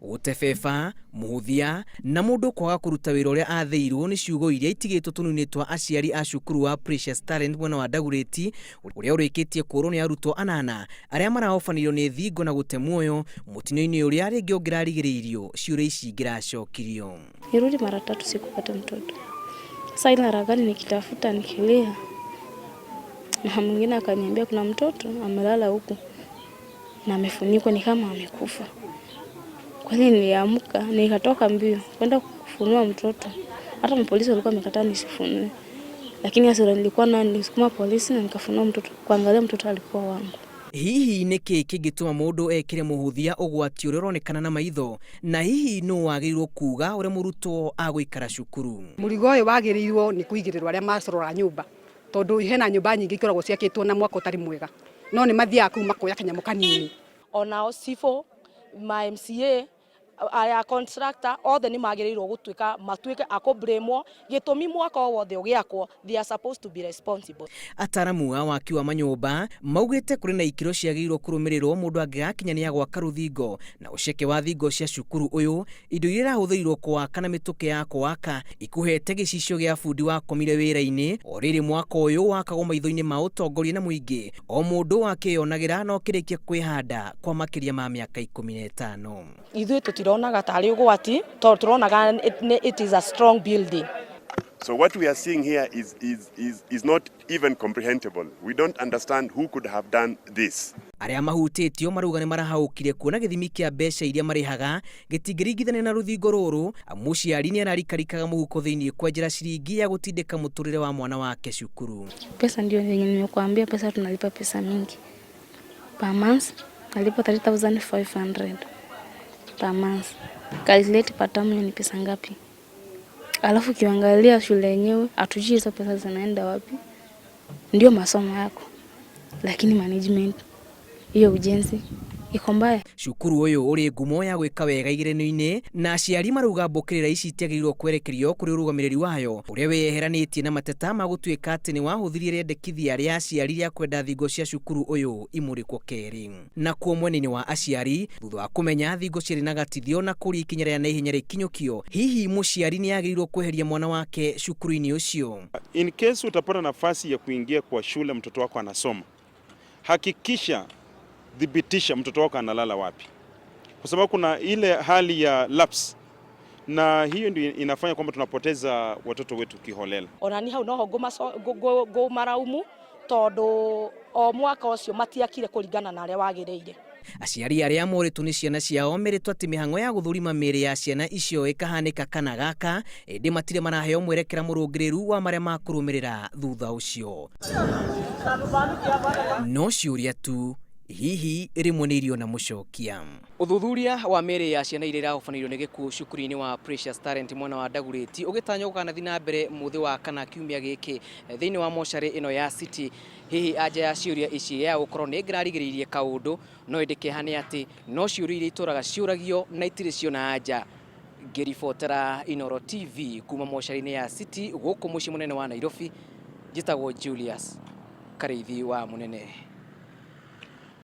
Gũtebeba, mũhũthia na mũndũ kwaga kũruta wĩra ũrĩa athĩirwo nĩ ciugo iria itigĩtwo tũnua-inĩ twa aciari a cukuru wa Precious Talent mwena wa Dagoretti ũrĩa ũrĩkĩtie kũũrwo nĩ arutwo anana arĩa marahobanĩrio nĩ thingo na gũte muoyo mũtino-inĩ ũrĩa rĩngĩ ũngĩrarigĩrĩirio ciũria ici ingĩracokirio. Nirudi mara tatu sikupata mtoto. Sasa ile harakati nikitafuta nikilia, na mwingine akaniambia kuna mtoto amelala huku na amefunikwa ni kama amekufa. Kwani niliamka nikatoka mbio kwenda kufunua mtoto. Hata mapolisi walikuwa wamekataa nisifunue, lakini hasira nilikuwa nayo, nilisukuma polisi na nikafunua mtoto, kuangalia mtoto alikuwa wangu. Hihi nĩ kĩĩ kĩngĩtũma mũndũ ekĩre mũhũthia ũgwati ũrĩa ũronekana na maitho, na hihi nũ wagĩrĩirwo kuga ũrĩa mũrutwo agũikara cukuru? Mũrigo ũyũ wagĩrĩirwo nĩ kũigĩrĩrwo arĩa macorora nyũmba, tondũ hena nyũmba nyingĩ ikoragwo ciakĩtwo na mwako ũtarĩ mwega, no nĩ mathiaga kũu makoya kanyamũ kanini. Onao cibũ ma MCA aya contractor othe nĩ magĩrĩirwo gũtuĩka matuĩke a kũ gĩtũmi mwaka o wothe ũgĩakwo, they are supposed to be responsible. Ataramu a waki wa manyũmba maugĩte kũrĩ na ikĩro ciagĩrĩirwo kũrũmĩrĩrwo mũndũ angĩgakinya nĩ agwaka rũthingo na ũceke wa thingo cia cukuru ũyũ, indo iria irahũthĩrirwo kũwaka na mĩtũkĩ ya kũwaka ikuhete gĩcicio gĩa bundi wakomire wĩra-inĩ o rĩrĩ mwaka ũyũ wakagwo maitho-inĩ ma ũtongoria na mũingĩ o mũndũ wakĩyonagĩra na ũkĩrĩkia kwĩhanda kwa makĩria ma mĩaka 15. Ithuĩ tũtironaga tarĩ ũgwati tondũ tũronaga it is a strong building. So what we are seeing here is not even comprehensible. We don't understand who could have done this. Arĩa mahutĩtio marauga nĩ marahaũkire kuona gĩthimi kĩa mbeca iria marĩhaga gĩtingĩringithanio na rũthingo rũrũ. Mũciari nĩ ararikarikaga mũhuko thĩinĩ kwenjera ciringi ya gũtindĩka mũtũrĩre wa mwana wake cukuru. Pesa ndio yenye nimekuambia, pesa tunalipa pesa mingi per month, nalipa 3500 per month. Calculate per term ni pesa ngapi? Alafu ukiangalia shule yenyewe hatujui hizo pesa zinaenda wapi. Ndio masomo yako, lakini management hiyo ujenzi iko mbaya. Cukuru ũyũ ũrĩ ngumo ya gwĩka wega igeranio-inĩ na aciari marauga mbũkĩrĩra ici itiagĩrĩirwo kwerekerio kũrĩ ũrũgamĩrĩri wayo ũrĩa wĩyeheranĩtie na mateta ma gũtuĩka atĩ nĩ wahũthirie rĩendekithia rĩa aciari rĩa kwenda thingo cia cukuru ũyũ imũrĩkwo kerĩ. Nakuo mwena-inĩ wa aciari, thutha wa kũmenya thingo ciarĩ na gatithio na kũria ikinya rĩa naihenya rĩkinyũkio, hihi mũciari nĩ agĩrĩirwo kweheria mwana wake cukuru-inĩ ũcio? In case utapata nafasi ya kuingia kwa shule mtoto wako anasoma, hakikisha thibitisha mtoto wako analala wapi, kwa sababu kuna ile hali ya lapse, na hiyo ndio inafanya kwamba tunapoteza watoto wetu kiholela. Ona ni hau noho ngũmaraumu tondũ o mwaka ũcio matiakire kũringana na ũrĩa wagĩrĩire. Aciari arĩa morĩtwo nĩ ciana ciao merĩtwo atĩ mĩhang'o ya gũthũrima mĩĩrĩ ya ciana icio ĩkahanĩka kana gaka, ĩndĩ matirĩ maraheo mwerekera mũrũngĩrĩru wa marĩa makũrũmĩrĩra thutha ũcio. No ciũria tu hihi rĩmwe nĩ irio na mũcokia. Ũthuthuria wa mĩĩrĩ ya ciana iria irahobanĩrio nĩ gĩkuũ cukuru-inĩ wa Precious Talent mwena wa Dagoretti ũgĩtanywo gũkanathiĩ na mbere mũthĩ wa kana kiumia gĩkĩ thĩinĩ wa mocarĩ ĩno ya City. Hihi anja ya ciũria ici ya gũkorwo nĩ ngĩrarigĩrĩirie kaũndũ, no ĩndĩ kĩeha nĩ atĩ no ciũria iria itũraga ciũragio na itirĩ ciona anja. Ngĩribotera Inooro TV kuma mocarĩ-inĩ ya City gũkũ mũciĩ mũnene wa Nairobi, njĩtagwo Julius Karĩithi wa Mũnene.